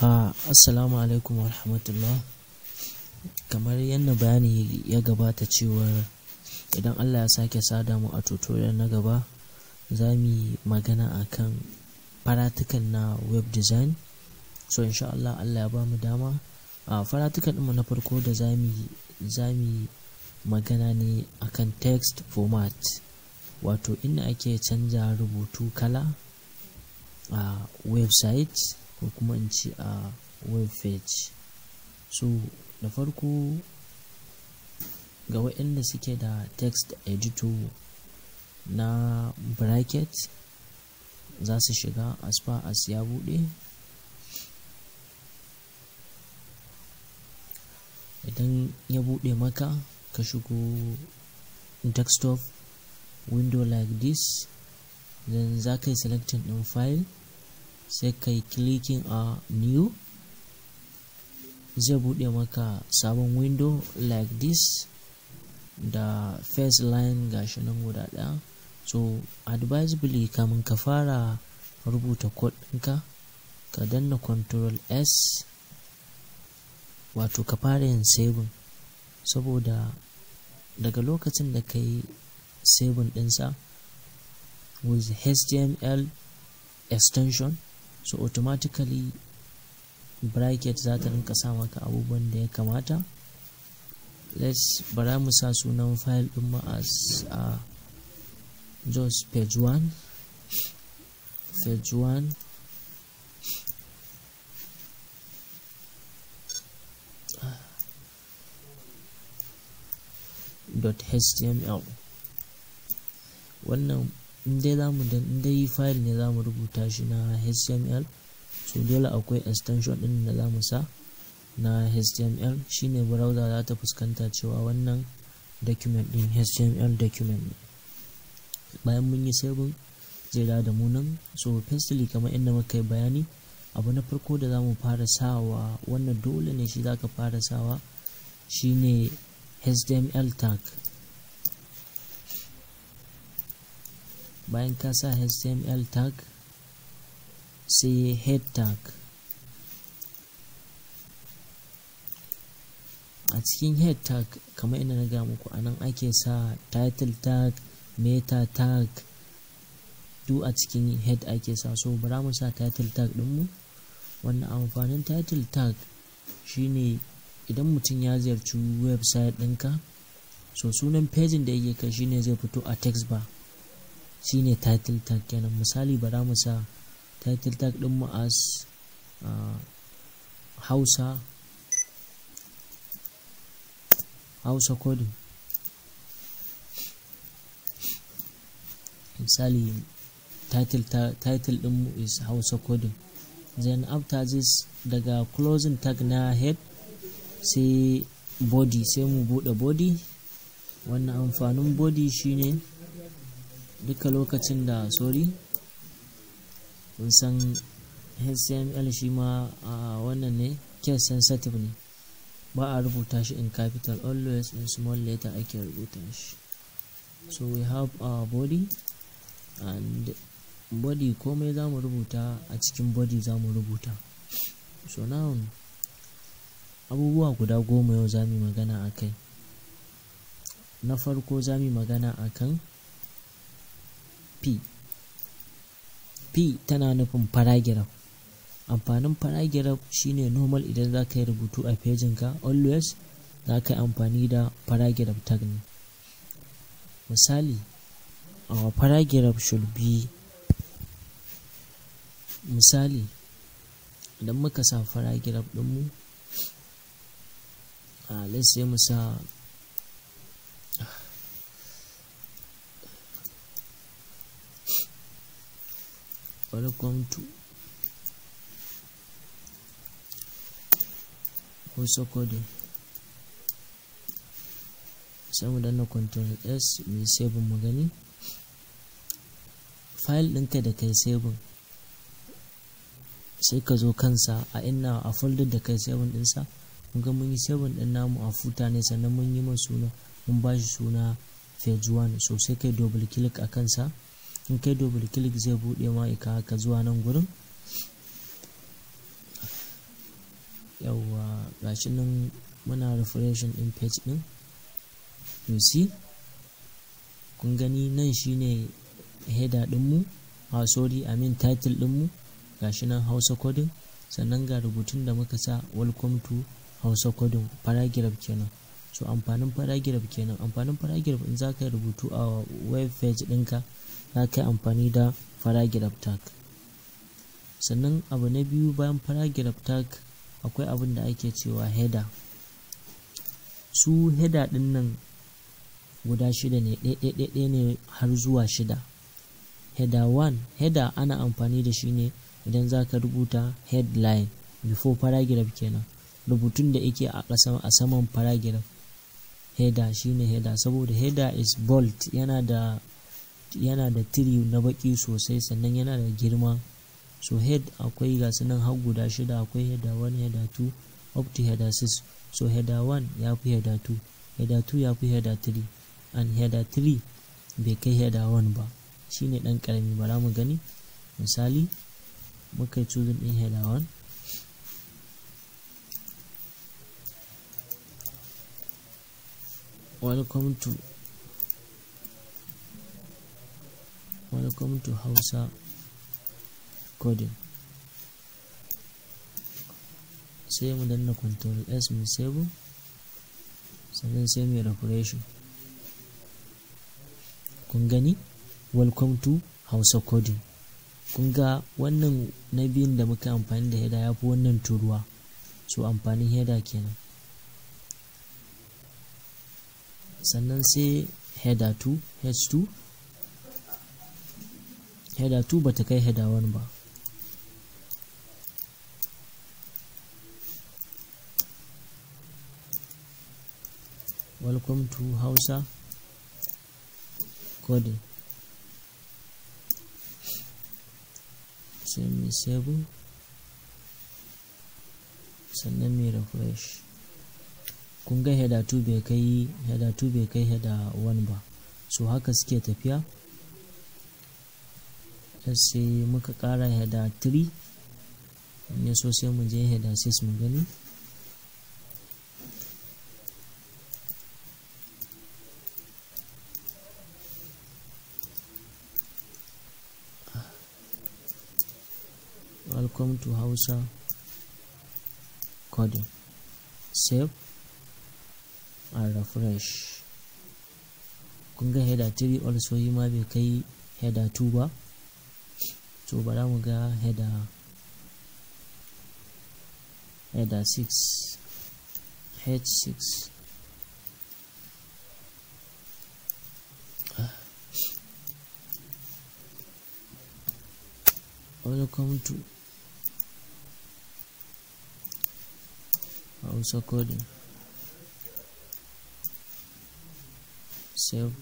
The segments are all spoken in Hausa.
Assalamu alaikum wa rahmatullah. Kamar yadda bayani ya gabata cewar idan Allah ya sake sada mu a tutorial na gaba, za mu yi magana akan practical na web design. So insha Allah, Allah ya ba mu dama. A practical ɗinmu na farko da za mu magana ne akan text format, wato inda ake canza rubutu kala a website ko kuma in ce a web page. So da farko, ga waɗanda suke da text editor na Bracket, za su shiga as far as ya buɗe. Idan ya buɗe maka, ka shigo desktop window like this, then za ka yi selecting ɗin file, sai ka yi clicking a new, zai buɗe maka sabon window like this da first line gashi nan guda ɗaya. So advisably, kamun ka fara rubuta code ɗinka, ka danna Control S, wato ka fara yin saving, saboda daga lokacin da ka yi saving ɗinsa with HTML extension, so automatically Bracket za ta rinka sa maka abubuwan da ya kamata. Let's bara mu sa sunan file ɗin mu as just page 1, page 1 .html. Wannan in za mu in file ne za mu rubuta shi na HTML, so dole akwai extension din da za mu sa na HTML, shine browser za ta fuskanta cewa wannan document din HTML document ne. Bayan mun yi saving, zai da mu nan. So firstly, kamar inda muka yi bayani, abu na farko da za mu fara sawa, wannan dole ne shi za ka fara sawa, shine HTML tag. Bayan ka sa HTML tag, sai head tag. A cikin head tag, kamar ina na ga muku, anan ake sa title tag, meta tag, duk a cikin head ake sa. So bara mu sa title tag ɗinmu. Wannan amfanin title tag shine idan mutum ya ziyarci website ɗinka, so sunan pejin da yake kai shine zai fito a text bar, shine title tag kenan. Misali, bara mu sa title tag ɗinmu as Hausa coding. Misali, title ɗinmu is Hausa coding. Then after this, daga closing tag na head, sai body, sai mu bude body. Wannan amfanin body shine duka lokacin da, sorry, mun san HTML shi ma wannan ne, case sensitive ne, ba a rubuta shi in capital, always in small letter ake rubuta shi. So we have our body, and body komai za mu rubuta a cikin body za mu rubuta. So now, abubuwa guda 10 yau za mu magana a kai. Na farko, za mu magana a kan p. P tana nufin paragraph. Amfanin paragraph shine normal idan za ka yi rubutu a pejinka, always za ka yi amfani da paragraph tag ne. Misali, our paragraph should be, misali idan muka sa paragraph ɗinmu, let's say mu sa "Welcome to Hausa coding", sai mu danna Control S mu yi save mu gani. File ɗinka da kai saving, sai ka zo kansa a ina a folder da kai saving ɗinsa. Mun ga mun yi saving ɗin namu a footer ne, sannan mun yi mai suna, mun ba shi suna page 1. So sai kai double click a kansa. In kai double click, zai buɗe ma ika haka zuwa nan gurin. Yawwa, gashi nan muna refreshing din page din. You see, kun gani nan shine header dinmu, ah sorry, I mean title dinmu, gashi nan Hausa Coding. Sannan ga rubutun da muka sa, "Welcome to Hausa Coding", paragraph kenan. So amfanin paragraph kenan. Amfanin paragraph, in za ka yi rubutu a web page ɗinka, za ka yi amfani da paragraph tag. Sannan abu na biyu bayan paragraph tag, akwai abin da ake cewa header. Su header ɗin nan guda shida ne, ɗaya ne har zuwa shida. Header 1, header ana amfani da shi ne idan za ka rubuta headline before paragraph kenan, rubutun da yake a ƙasa a saman paragraph. Header shine header, saboda header is bold, yana da tiri na baki sosai, sannan yana da girma. So head akwai, ga nan har guda shida. Akwai header 1, header 2, up to header 6. So header 1 ya fi header 2, header 2 ya fi header 3, and header 3 bai kai header 1 ba, shine dan karami. Bara mu gani. Misali, muka yi choosing din header 1. Welcome to Hausa Coding. Sai mu danna Control S mu save, sannan sai mu refresh. Kun gani, "Welcome to Hausa Coding". Kun ga wannan na biyun da muka amfani da header ya fi wannan turuwa. So amfanin header kenan. Sannan sai header 2, h2. Header 2 bata kai header 1 ba. "Welcome to Hausa Coding". Sai mu save, sannan mu refresh. Kun ga header 2 bai kai header 2, bai kai header 1 ba. So haka suke tafiya. Sai muka kara header 3, in ya so sai mu je header 6 mu gani. "Welcome to Hausa Coding". Save and refresh. Kun ga header 3 also yi ma bai kai header 2 ba. To, bara mu ga header 6, h6. "Welcome to Hausa Coding". Save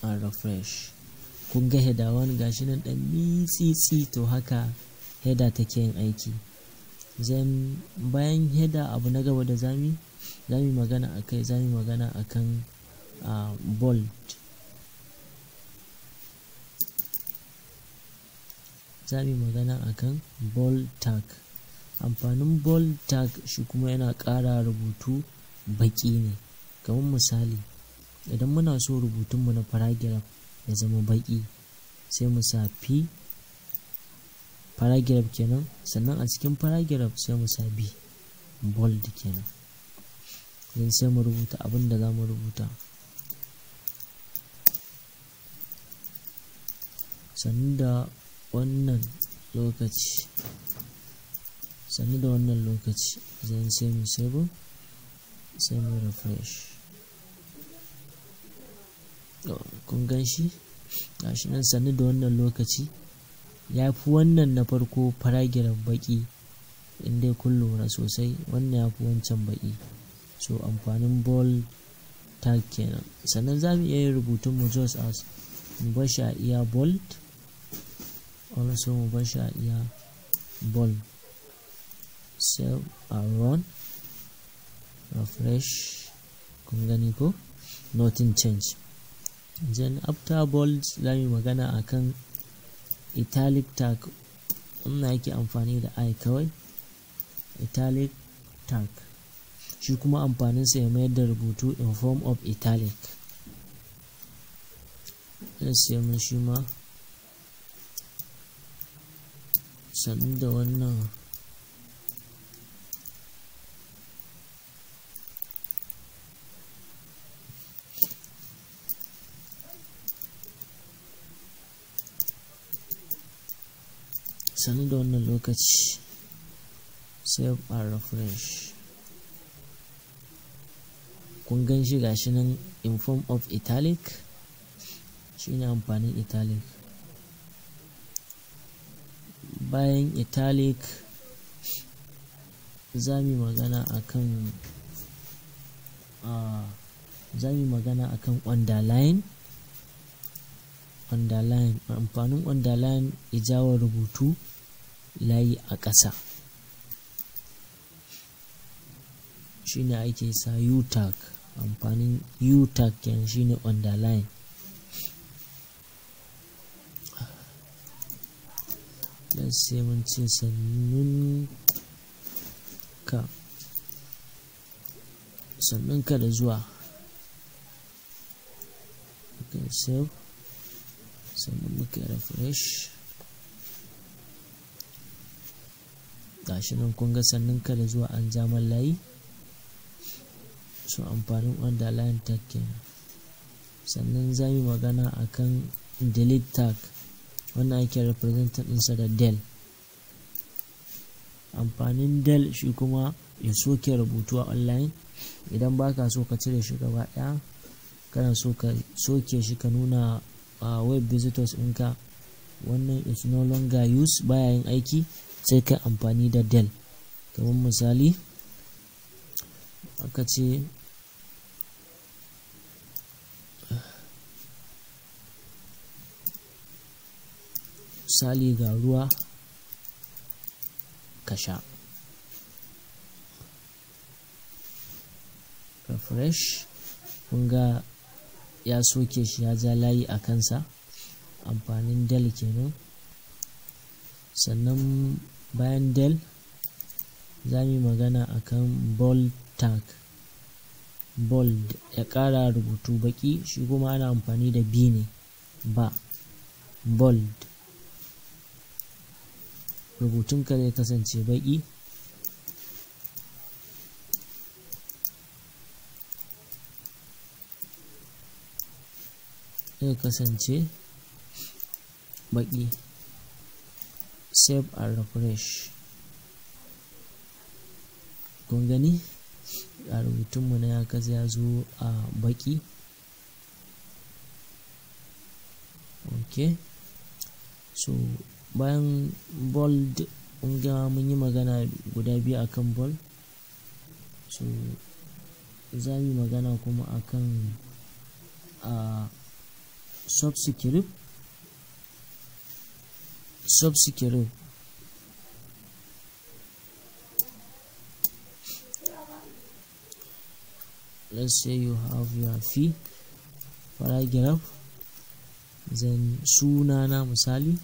and refresh. Kun ga header 1 gashi nan dan mitsitsi. To, haka header take yin aiki. Then bayan header, abu na gaba da zami magana akai, zami magana akan bold. Zami magana akan bold tag. Amfanin bold tag shi kuma yana ƙara rubutu baƙi ne. Kamar misali, idan muna so rubutunmu na paragraph ya zama baƙi, sai mu sa p, paragraph kenan, sannan a cikin paragraph sai mu sa b, bold kenan. Don sai mu rubuta abin da za mu rubuta. Sannu da wannan lokaci, sannu da wannan lokaci. Zan sai mu save, sai mu refresh. Kun gan shi, gashi nan, "Sannu da wannan lokaci". Ya fi wannan na farko paragraph baki, in dai kun lura sosai, wannan ya fi wancan baki. So amfanin bold tag kenan. Sannan za mu iya yin rubutun mu just as mu bar shi a iya bold also, mu bar shi a iya bold. Save and run, refresh. Kun gani ko? Nothing change. Then after bold, za mu magana akan italic tag. Wannan yake amfani da i kawai. Italic tag shi kuma amfaninsa ya mayar da rubutu in form of italic. Sai mun shi ma sannu da wannan lokaci. Save and refresh. Kun gan shi gashi nan in form of italic. Shine amfanin italic. Bayan italic za mu magana akan underline. Underline, amfanin underline ya jawo rubutu layi a ƙasa, shine ake sa u tag. Amfanin u tag kenan shine underline. Dan sai mun ce sannun ka da zuwa. Okay, save, sannan muka refresh. Gashi nan kun ga sannun ka da zuwa an ja man layi. So amfanin underline tag kenan. Sannan za mu magana akan delete tag, wannan ake representing ɗinsa da del. Amfanin del shi kuma ya soke rubutu a online. Idan baka so ka cire shi gaba ɗaya, kana so ka soke shi ka nuna web visitors ɗinka wannan is no longer use, baya yin aiki, sai ka amfani da del. Kamar misali aka ce misali ga ruwa ka sha. Refresh, kun ga ya soke shi ya ja layi a kansa. Amfanin del kenan. Sannan bayan del za mu yi magana akan bold tag. Bold ya ƙara rubutu baƙi, shi kuma ana amfani da b ne ba bold. Rubutunka zai kasance baƙi. Zai kasance baƙi. Save and refresh. Kun gani a rubutunmu na ya kaza ya zo a baƙi. Ok, so bayan bold kun ga mun yi magana guda biyu akan bold. So za mu yi magana kuma akan subscript. Subscript let's say you have your fee paragraph, then sunana, misali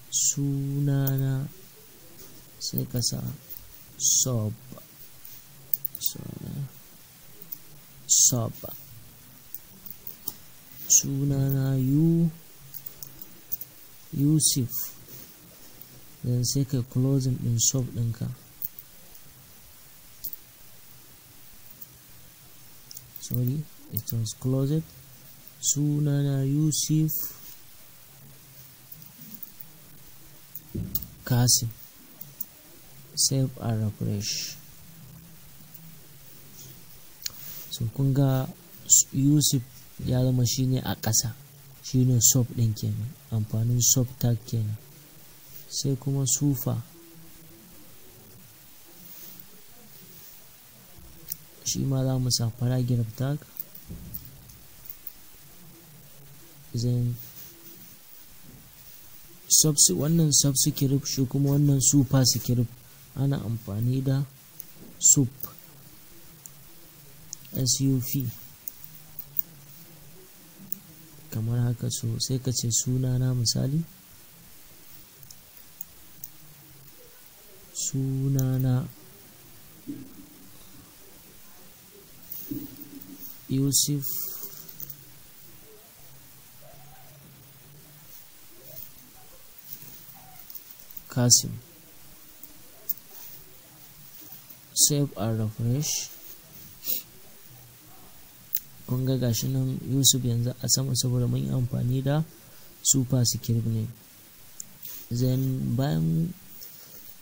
sunana sai ka sa sub, sub sunana Yusuf, then sai ka closing din sub ɗinka. Sorry, it was closed. Sunana Yusuf Kasim. Save and refresh. So kun ga Yusuf ya zama shine a ƙasa, shine sub ɗin kenan, amfanin sub tag kenan. Sai kuma sufa, shi ma za mu sa paragraph tag, then wannan subscript, shi kuma wannan superscript ana amfani da sup, sup kamar haka. So sai ka ce sunana, misali Sunana Yusuf Kasim. Save and refresh. Kun ga gashi nan Yusuf yanzu a sama saboda mun yi amfani da superscript ne. Then bayan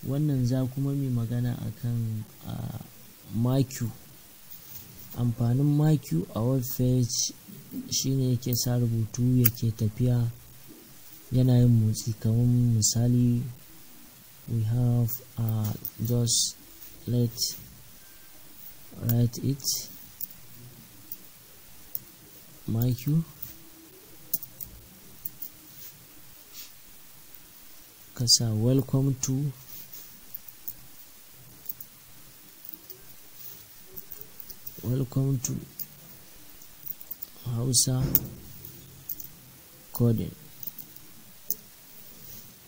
wannan za kuma mai magana akan marquee. Amfanin marquee a web page shine yake sa rubutu yake tafiya yana yin motsi. Kamar misali, we have just let write it marquee, kasa welcome to Hausa Coding,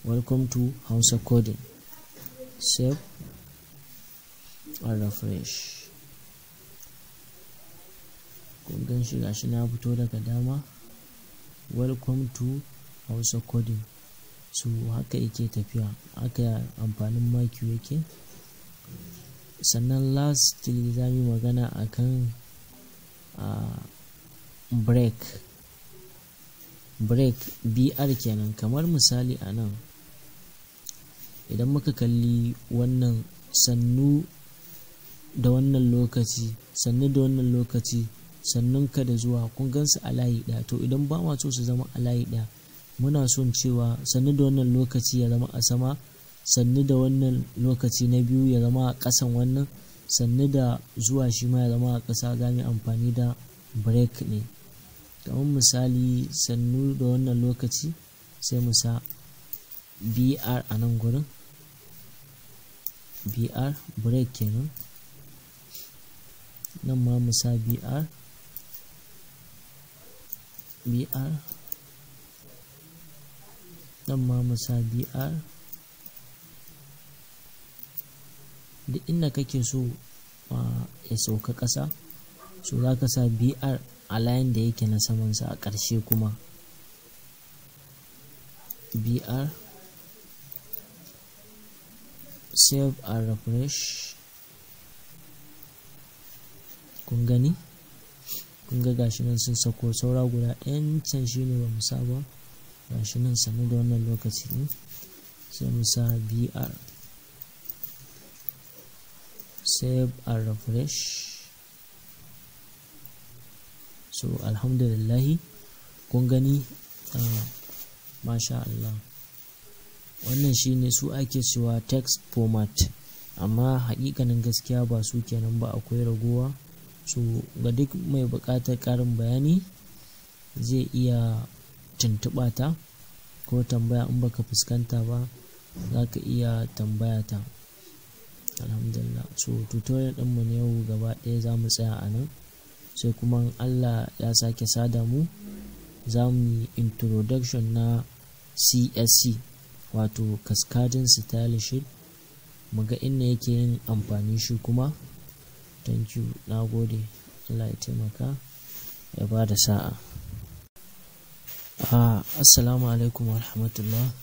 welcome to Hausa Coding. Save and refresh. Kun gan shi, gashi na fito daga dama, welcome to Hausa Coding. So haka yake tafiya, haka amfanin marquee yake. Sannan lastly za mu yi magana akan break. Break, br kenan. Kamar misali a nan idan muka kalli wannan, sannu da wannan lokaci, sannu da wannan lokaci, sannun ka da zuwa, kun gansu a layi ɗaya. To idan ba ma so su zama a layi ɗaya, muna son cewa sannu da wannan lokaci ya zama a sama, sannu da wannan lokaci na biyu ya zama a ƙasan wannan, sannu da zuwa shi ma ya zama a ƙasa, za mu yi amfani da break ne. Kamar misali, sannu da wannan lokaci, sai mu sa br a nan gurin, br, break kenan. Nan ma mu sa br, br, nan ma mu sa br. Duk inda kake so ya sauka ƙasa, so za ka sa br a layin da yake na samansa. A ƙarshe kuma br. Save and refresh. Kun gani, kun ga gashi nan sun sako. Saura guda ɗayan can shine ba mu sa ba. Gashi nan, sannu da wannan lokaci ɗin, sai mu sa br. Save and refresh. So alhamdulillahi, kun gani, masha Allah. Wannan shine su ake cewa text format, amma haƙiƙanin gaskiya ba su kenan ba, akwai ragowa. So ga duk mai buƙatar ƙarin bayani zai iya tuntuɓa ta ko tambaya. In baka fuskanta ba, za ka iya tambaya ta. Alhamdulillah. So tutorial ɗinmu na yau gaba ɗaya za mu tsaya a nan, sai kuma Allah ya sake sada mu za mu yi introduction na CSS, wato Cascading Style Sheet, mu ga inda yake yin amfani shi kuma. Thank you, na gode. Allah ya taimaka ya ba da sa'a. Assalamu alaikum wa rahmatullah.